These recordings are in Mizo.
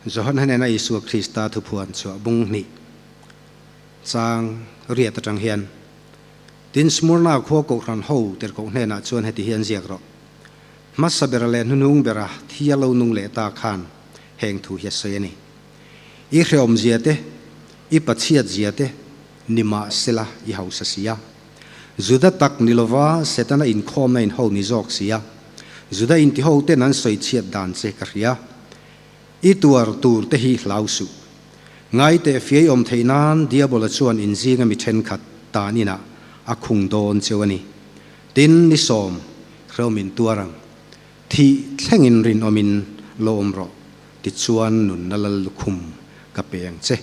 Johana hnena Isua Krista thuphuan chhuah bung hnih chang riat atang hian, Tin, Smurna khua kohhran ho tirhkoh hnenah chuan heti hian ziak rawh, Hmasa bera leh hnuhnung bera thi a lo nung leh ta khan heng thu hi a sawi a ni. I hrehawmzia te, i pathiatzia te ni mah sela i hausa si a. Juda tak ni lova Setana inkhawmna in ho ni zawk si a. Juda intiho ten an sawi chhiat dan che ka hria. I tuar tur te hi hlau suh. Ngai teh fiai awm theih nan Diabola chuan in zinga mi thenkhat tan inah a khung dawn cheu a ni. Tin, ni sawm hrehawm in tuar ang. Thih thlengin rinawmin lo awm rawh. Tichuan nunna lal lukhum ka pe ang che.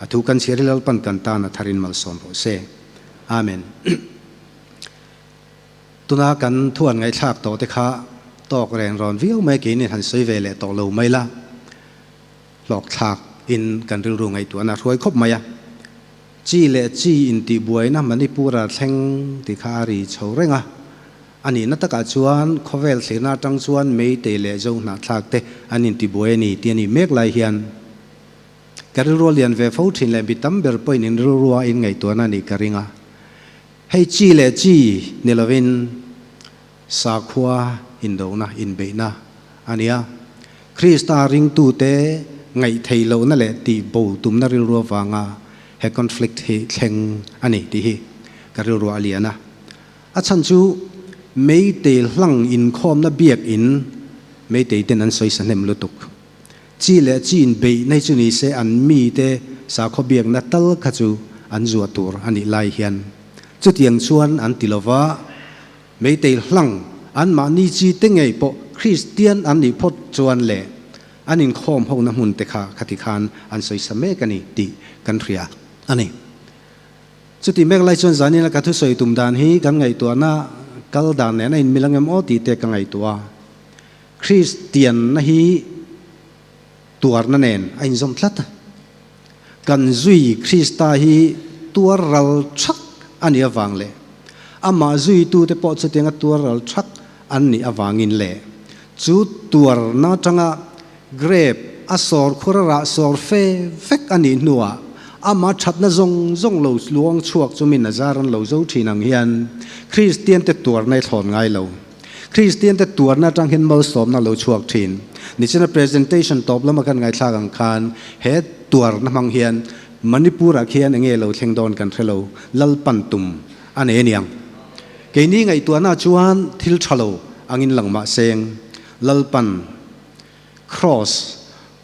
A thu kan chhiar hi Lalpan kan tan a tharin malsawm rawh se. Amen. Tuna kan thu an ngaihthlak tawh te kha tawk reng rawn viau mai keinin han sawi ve leh tawh lo mai la, hlawkthlak in kan rilru ngaihtuahna a hruai khawp mai a. Chi leh chi intihbuaina Manipur-a thleng tih kha a ri chho reng a. A nihna takah chuan khawvel thlirna atang chuan Meitei leh Zo hnahthlak te an intibuai a ni tih a nih mek lai hian ka rilrua lian ve fo thin leh mi tam ber pawhin in rilrua in ngaihtuahna a nih ka ring a. Hei chi leh chi ni lovin sakhua indona, inbeihna a ni a. Krista ringtute ngaihthei lohna leh tihbo tumna rilru avanga he conflict hi thleng a ni tih hi ka rilruah a lian a. A chhan chu Meitei hlang inkhawmna biakin Meitei ten an sawi sa hnem lutuk. Chi leh chi inbeih nei chu ni se an mite sakhaw biakna tal kha chu an zuah tur a nih lai hian chutiang chuan an ti lova, Meitei hlang anmahni chi te ngei pawh Kristian an nih phawt chuan leh an inkhawm hona hmun te kha khati khan an sawi sa mek a ni tih kan hria a ni. Chuti mek lai chuan zanina ka thusawi tum dan hi kan ngaihtuahna kal dan nen a inmil ang em aw tih te ka ngaihtuah a. Kristianna hi tuarna nen a inzawm tlat a. Kan zui Krista hi tuar ral thak a nih avang leh amah zuitute pawh chutianga tuar ral thak an nih avangin leh chu tuarna atanga Grape a sawr khur a rah sawr fe vek a nih hnuah amah thatna zawng zawng lo luang chhuak chu min a zar an lo zo thin ang hian Kristiante tuarna i thlawn ngai lo. Kristiante tuarna atang hian malsawmna lo chhuak thin. Nichina presentation tawp lama kan ngaithlak ang khan he tuarna hmang hian Manipur-ah khian enge lo thleng dawn kan hre lo, Lalpan tum a nei aniang. Keini ngaihtuahna chuan thil tha lo angin lang mahseng Lalpan Kraws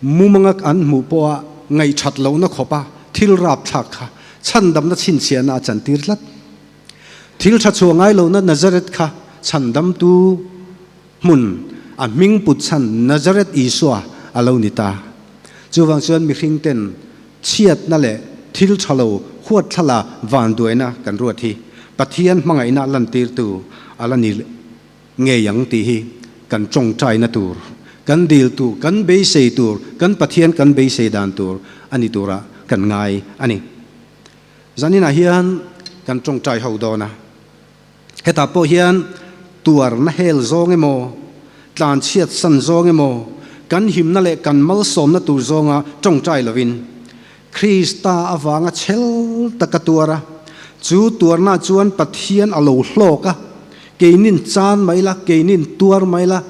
mumanga an hmuh pawha ngaihthat lohna khawpa thil rapthlak kha chhandamna chhinchhiahna a chantir tlat. Thil tha chhuah ngai lohna Nazareth kha chhandamtu hmun a hming put chhan Nazareth Isua a lo ni ta. Chuvang chuan mihring ten chhiatna leh thil tha lo huatthlala vanduaina kan ruat hi Pathian hmangaihna lantirtu a la ni ngei ang tih hi kan tawngtaina tur, kan dil tur, kan beisei tur, kan Pathian kan beisei dan tur a ni turah kan ngai a ni. Zaninah hian kan tawngtai ho dawn a, hetah pawh hian tuarna hel zawng emaw, tlanchhiat san zawng emaw, kan himna leh kan malsawmna tur zawnga tawngtai lovin, Krista avanga chhel taka tuar a, chu tuarna chuan Pathian a lo hlawk a, keinin chan mai la, keinin tuar mai la,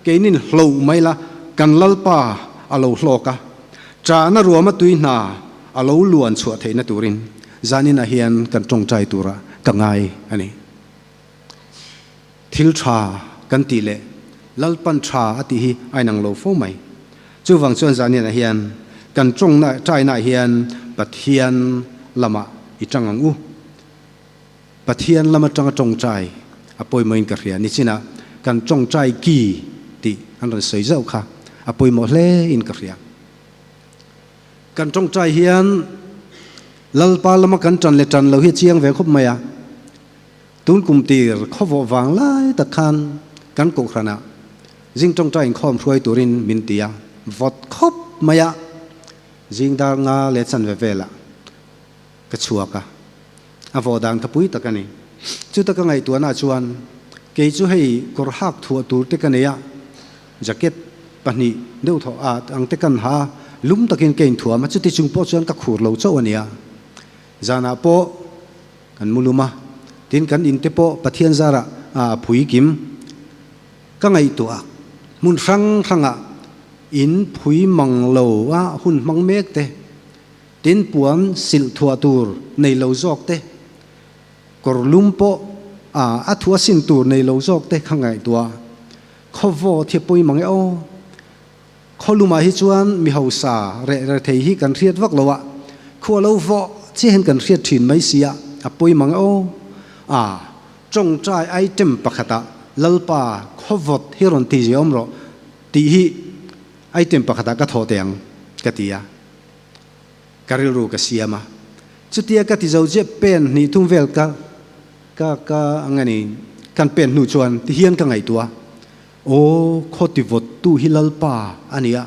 keinin hloh mai la, kan Lalpa a lo hlawk a, ṭahna ruama tui hna a lo luan chhuah theihna turin zaninah hian kan ṭawngṭai turah ka ngai a ni. Thil ṭha kan tih leh Lalpan ṭha a tih hi a inang lo fo mai. Chuvang chuan zaninah hian kan ṭawngna ṭainaah hian Pathian lamah i ṭang ang u. Pathian lam aṭanga ṭawngṭai a pawimawhin ka hria. Nichinah kan ṭawngṭai ki tih an rawn sawi zauh kha a pawimawh hle in ka hria. Kan ṭawngṭai hian Lalpa lama kan ṭan leh ṭan lo hi a chiang ve khawp mai a. Tun kum tir khawvawh vang lai tak khan kan kohhranah zing tawngtai inkhawm hruai turin min ti a, vawt khawp mai a, zing dar nga leh chanve velah ka chhuak a, a vawh dan kha pui tak a ni. Chuta ka ngaihtuahna chuan kei chu hei kawr hak thuah tur te ka nei a, jacket pahnih deuh thawh at ang te kan ha a, lum takin ka inthuam a, chuti chung pawh chuan ka khur lo chauh a nia. Zanah pawh kan mu lum a, tin kan inte pawh Pathian zarah a phui kim ka ngaihtuah a, hmun hrang hrangah in phui mang lo a hun hmang mek te, tin puan silh thuah tur nei lo zawk te, Kawr lum pawh a a thu a sin tur nei lo zawk te kha ngaihtuah khawvaw thia pawi mang e aw. Khaw lumah hi chuan mi hausa reh re thei hi kan hriat vak lo a, khua lo vawh chiah hian kan hriat thin mai si a, a pawi mang e aw. A tawngtai item pakhatah Lalpa khawvawt hi rawn ti zia awm rawh tih hi item pakhatah ka thawh teh ang ka ti a. Ka rilru ka siam a, chutia ka ti zo chiah pen hnih thum vel ka ka ka ang a ni, kan pen hnu chuan ti hian ka ngaihtuah a, aw khaw ti vawt tu hi Lalpa a ni a,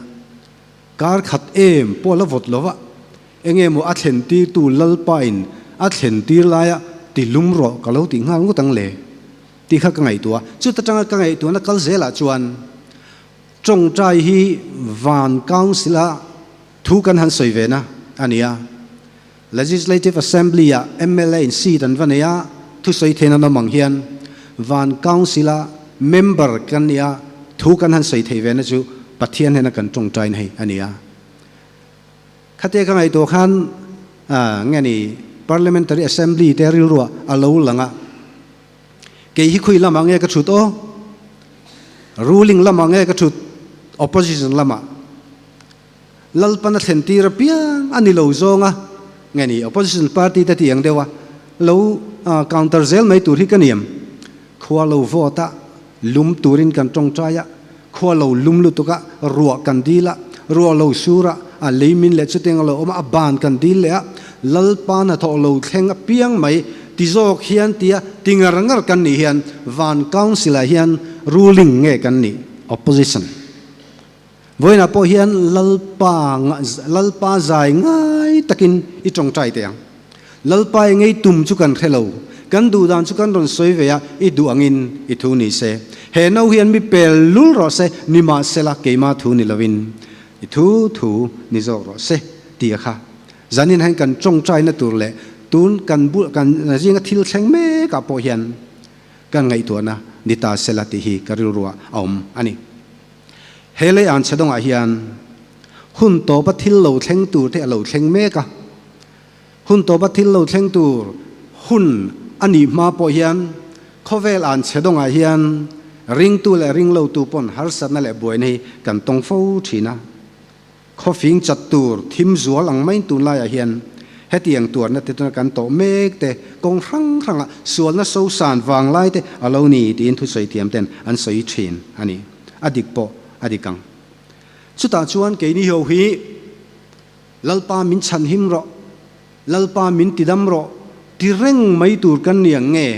kar khat em pawh la vawt lo va, enge maw a thlen tir tu Lalpa in a thlen tir laia ti lum rawh ka lo tih nghal ngawt ang le tih kha ka ngaihtuah a, chuta tanga ka ngaihtuahna kal zelah chuan tawngtai hi van council a Thu kan han sawi ve na a ni a, Legislative Assembly ah mla in seat an va nei a, thusawi theihna an awm ang hian Van Council a member kan ni a, thu kan han sawi theih ve na chu Pathian hnena kan tawngtain hei a ni a. Khatia ka ngaihtuah khan nge ni Parliamentary Assembly te rilruah a lo lang a, kei hi khui lamah nge ka thut aw? Ruling lamah nge ka thut? Opposition lamah? Lalpan a thlen tir apiang a ni lo zawng a, nge ni opposition party te tih ang deuh a lo counter zel mai tur hi ka niam. Khua lo vote a, lum turin kan tawngtai a, khua lo lum lutuk a, ruah kan dil a, ruah lo sur a, a leimin leh chutiang a lo awm a, a ban kan dil leh a, Lalpa hnathawh lo thleng apiang mai ti zawk hian tia ti ngar ngar kan nih hian Van Council ah hian ruling nge kan nih opposition. Vawiinah pawh hian Lalpa Lalpa zai ngai takin i tawngtai teh ang. Lalpa i ngei tum chu kan hre lo. Kan duh dan chu kan rawn sawi ve a, i duh angin i thu ni se. He no hian mi pel lul rawh se, nimahsela keima thu ni lovin i thu thu ni zawk rawh se tih a kha. Zanin hian kan tawngtaina tur leh tun kan bul kan zinga thil thleng mekah pawh hian kan ngaihtuahna ni ta sela tih hi ka rilruah a awm a ni. He lei an chhedawngah hian hun tawpa thil lo thleng tur te a lo thleng mek a. Hun tawpa thil lo thleng tur hun a nih hma pawh hian khawvel an chhedawngah hian ringtu leh ringlotu pawn harsatna leh buaina hi kan tawng fo thin a. Khawfing chat tur thim zual ang mai tunlaiah hian hetiang tuarna te tuna kan tawh mek te kawng hrang hranga sualna sosan vanglai te a lo ni tiin thusawi thiam ten an sawi thin a ni. A dik pawh a dik ang. Chutah chuan keini ho hi Lalpa min chhanhim rawh, Lalpa min tidam rawh ti reng mai tur kan ni ang nge?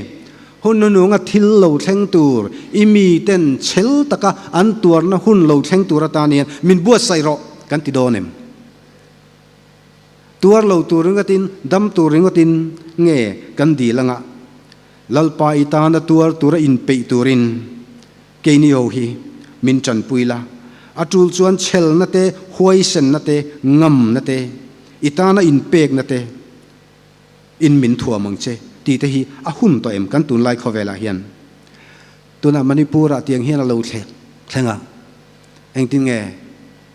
Hun hnuhnunga thil lo thleng tur, i miten chhel taka an tuarna hun lo thleng tur atan hian min buatsaih rawh kan ti dawn em? Tuar lo tur ringawtin, dam tur ringawtin nge kan dil anga? Lalpa i tana tuar tura inpeih turin Keini ho hi min tanpui la, a tul chuan chhelna te, huaisenna te, ngamna te, i tana inpekna te in min thuam ang che tih te hi a hun tawh em kan tunlai khawvelah hian. Tunah Manipur ah tiang hian a lo thleng a, engtin nge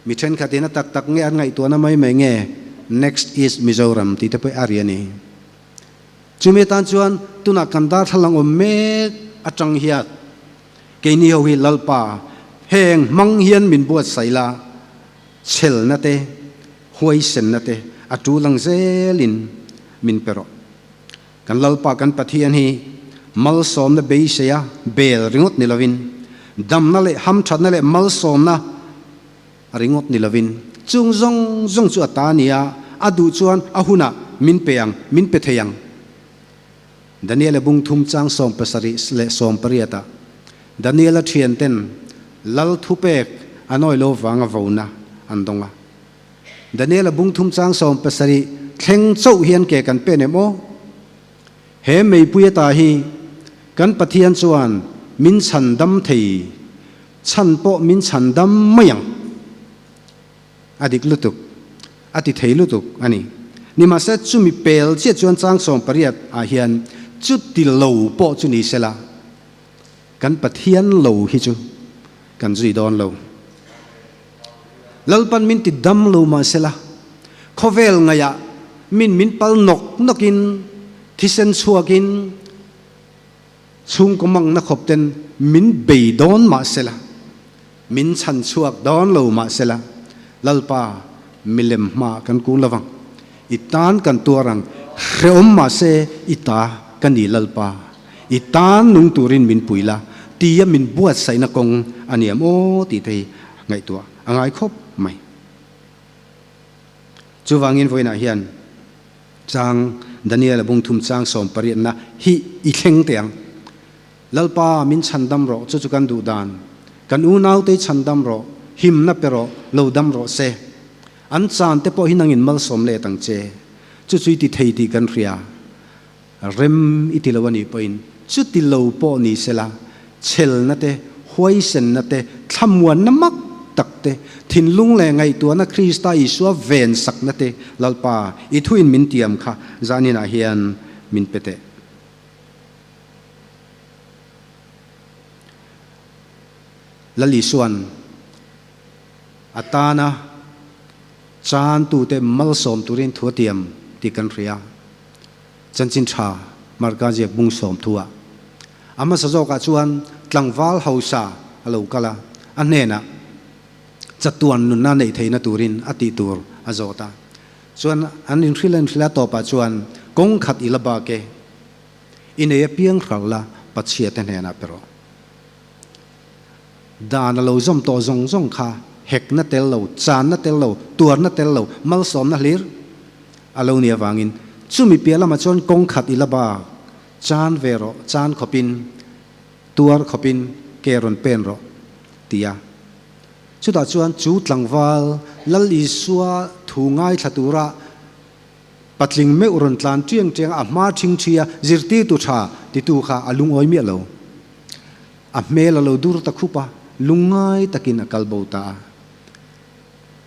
mi thenkhatin a tak tak nge an ngaihtuahna mai mai nge next is Mizoram tih te pawh a ri a ni. Chumi atan chuan tunah kan darthlalang awm mek atang hian keini ho hi Lalpa heng hmang hian min buatsaih la, chhelna te, huaisenna te a tul ang zelin min pe rawh. Kan Lalpa kan Pathian hi malsawmna beiseia bel ringawt ni lovin, damna leh hamthatna leh malsawmna A ringawt ni lovin chung zawng zawng chu a ta a ni a, a duh chuan a hunah min pe ang, min pe thei ang. Daniela bung thum chang 70 leh 80 ah Daniela thianten lal thupek an awih lo vanga vona an dawng a. Daniela bung thum chang 70 thleng chauh hian ke kan pen em aw? He meipui ata hi kan Pathian chuan min chhan dam thei, chhan pawh min chhan dam mai ang. A dik lutuk. A ti thei lutuk a ni. Nimahse, chumi pel chiah chuan chang 18 ah hian chuti lo pawh chu ni sela, kan Pathian lo hi chu kan zui dawn lo. Lalpan min ti dam lo mahsela, khawvel ngaihah min min pal nawk nawkin, thisen chhuakin, Chhungkaw mangna khawp ten min bei dawn mah sela, min chhan chhuak dawn lo mah sela, Lalpa milem hma kan kun lovang. I tan kan tuar ang, hrehawm mah se i ta ka ni Lalpa, i tan nung turin min pui la, tia min buatsaihna kawng a niam aw tih te hi ngaihtuah a ngai khawp mai. Chuvangin vawiinah hian. Chang Daniel a bung thum chang sawmpariatna hi i thleng teh ang. Lalpa min chhandam rawh, chu chu kan duh dan. Kan unaute i chhandam rawh, himna pe rawh, lo dam rawh se. An chan te pawh hi nangin malsawm let ang che. Chu chu i ti thei tih kan hria. Rem i ti lo a nih pawhin chuti lo pawh ni sela, chhelna te, huaisenna te, thlamuanna mak tak te, thinlung leh ngaihtuahna Krista Isua vensakna te Lalpa i thuin min tiam kha zaninah hian min pe teh. Lal Isua'n a tana chantute malsawm turin thu a tiam tih kan hria. Chanchin tha Marka ziak bung 30 ah. A hmasa zawkah chuan tlangval hausa a lo kal a, a hnenah chatuan nunna neih theihna turin a tih tur a zawt a. Chuan an inhrilh a inhrilh a tawpah chuan kawng khat i la bak e, i nei apiang hral la Pathiate hnenah pe rawh. Dan a lo zawm tawh zawng zawng kha hekna tel lo, channa tel lo, tuarna tel lo, malsawmna hlir a lo nih avangin chumi piah lamah chuan kawng khat i la bak, chan ve rawh, chan khawpin, tuar khawpin ke rawn pen rawh, ti a. Chutah chuan chu tlangval Lal Isua thu ngaithla tura patling meuh rawn tlan tiang tiang a, a hma thing thi a, zirtirtu tha titu kha a lungawi miah lo. A hmel a lo dur ta khup a, lungngai takin a kal bo ta a.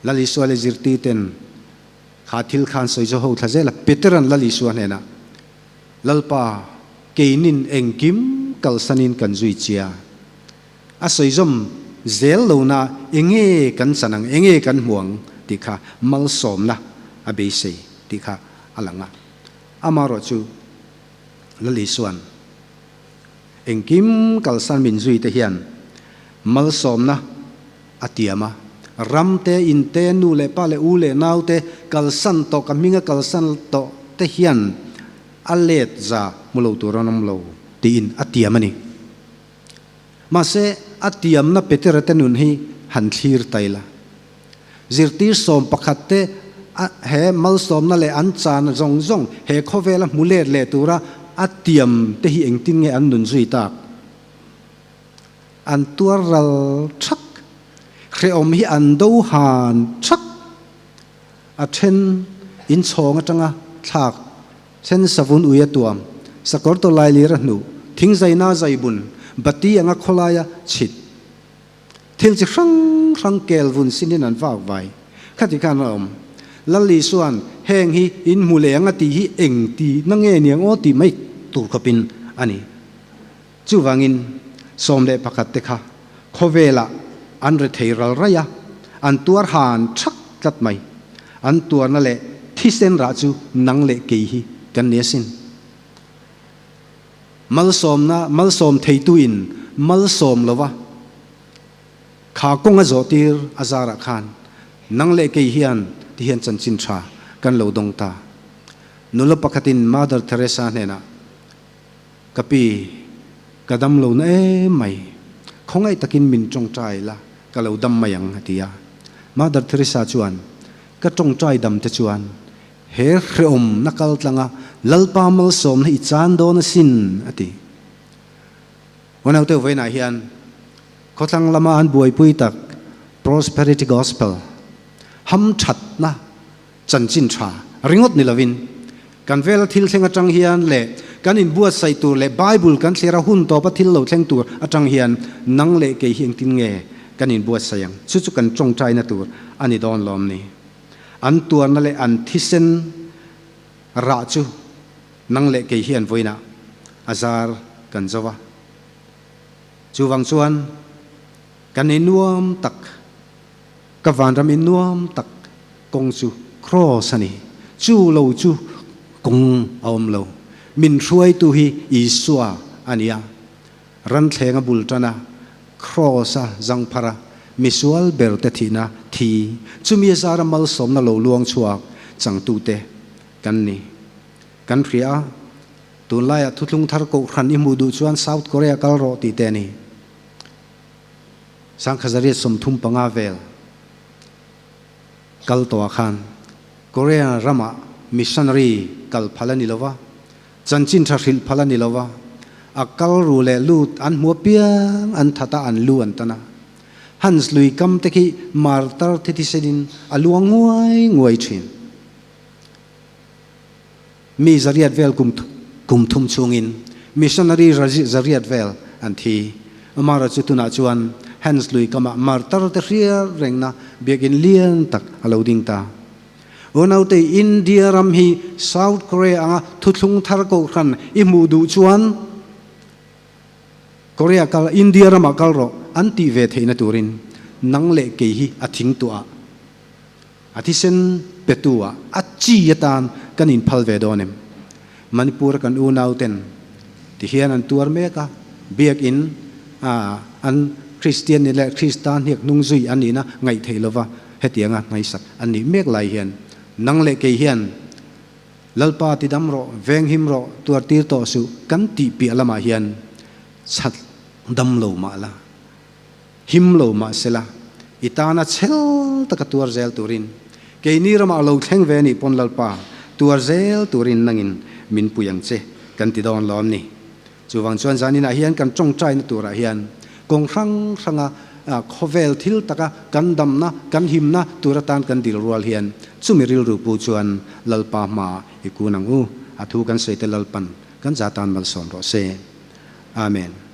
Lal Isua leh zirtirten Kha thil khan sawi chu ho thla zel a, Peteran Lal Isua hnenah, Lalpa, keinin engkim kalsanin kan zui chia. A sawi zawm zel lohna enge kan chan ang, enge kan hmu ang tih kha malsawmna a beisei tih kha a lang a. Amaherawh chu Lal Isua'n engkim kalsan min zui te hian malsawmna a tiam a, ram te, in te, nu leh pa leh u leh nau te kalsan tawh, ka hminga kalsan tawh te hian a let za hmu lo tur an awm lo tiin a tiam a ni. Mahse, a tiamna Petera te nun hi han thlir ta ila. Zirtir 11 te a he malsawmna leh an chan zawng zawng he khawvela hmu let leh tura a tiam te hi engtin nge an nun zui tak? An tuar ral thak. Hrehawm hi an do han thak. A then in chhawng atanga thlak, then savun ui a tuam, sakawr tawlai lir a hnuh, thingzaina zaibun, bati anga khawlaia chhit. Thil chi hrang hrang kel vun sinin an vak vai. Khati khan a awm. Lal Isua'n heng hi in hmu leh ang a tih hi eng ti na nge niang aw tih mai tur khawpin a ni. Chuvangin, 11 te kha khawvelah an rethei ral raih a, an tuar han thak tlat mai. An tuarna leh thisen rah chu nang leh kei hi kan ni asin. Malsawmna malsawm theituin malsawm lova kha kawng a zawhtir a zarah khan nang leh kei hian ti hian chanchin tha kan lo dawng ta. Nula pakhatin Mother Teresa hnenah, Ka pi, ka dam lo na em mai. Khawngaih takin min tawngtai la, ka lo dam mai ang, a ti a. Mother Teresa chuan, Ka tawngtai dam te chuan he hrehawm na kal tlanga Lalpa malsawmna i chan dawn asin, a ti. Unaute vawiinah hian khawthlang lama an buaipui tak Prosperity Gospel, hamthatna, Chanchin tha ringawt ni lovin, kan vela thil thleng atang hian leh kan inbuatsaih tur leh Bible kan thlir a hun tawpa thil lo thleng tur atang hian nang leh kei hi engtin nge kan inbuatsaih ang? Chu chu kan tawngtaina tur a ni dawn lawm ni. An tuarna leh an thisen rah chu nang leh kei hian vawiinah a zar kan zo va. Chuvang chuan kan i nuam tak, ka vanram i nuam tak kawng chu Kraws a ni. Chu lo chu kawng a awm lo. Min hruaitu hi Isua a ni a. Ranthleng a bul tan a, Kraws a zang phar a, misual ber te thihna thi, chumi a zara malsawmna lo luang chhuak changtute kan ni. Kan hria a, tunlaiah thuthlung thar kohhran i hmuh duh chuan South Korea kal rawh tih te a ni. Sangkhazariat 35 vel kal tawhah khan Korea ramah missionary kal phal a ni lo va, Chanchin tha hrilh phal a ni lo va, a kal ru leh lut an hmu apiang an that a, an lu an tan a. Hans lui kam te khi martar thi thisenin a luang nguai nguai thin. Mi zariat vel kum kum thum chungin missionary zariat vel an thi. Amara chu tunah chuan Hans lui kamah martar te hriar rengna biakin lian tak a lo ding ta. Unaute India ram hi South Korea anga thuthlung thar kohhran i hmuh duh chuan Korea kal India ramah kal rawh an tih ve theihna turin nang leh kei hi a thing tuah a thisen petu ah a chi atan kan inphal ve dawn em? Manipur a kan unauten ti hian an tuar mek a, biakin an Kristian ni leh Krista hniak hnung zui an nihna ngaih theih lova hetianga hnaisak an nih mek lai hian nang leh kei hian Lalpa ti dam rawh, veng him rawh, tuar tir tawh suh kan tih piah lamah hian chhat dam lo mah la, him lo mah sela i tana chhel taka tuar zel turin keini ramah lo thleng ve nih pawn Lalpa tuar zel turin nangin min pui ang che kan ti dawn lawm ni. Chuvang chuan zaninah hian kan tawngtaina turah hian kawng hrang hranga khawvel thil taka kan damna, kan himna tur atan kan dil rual hian chumi rilru pu chuan Lalpa hma i kun ang u. A thu kan sawi te Lalpan kan za tan malsawm rawh se. Amen.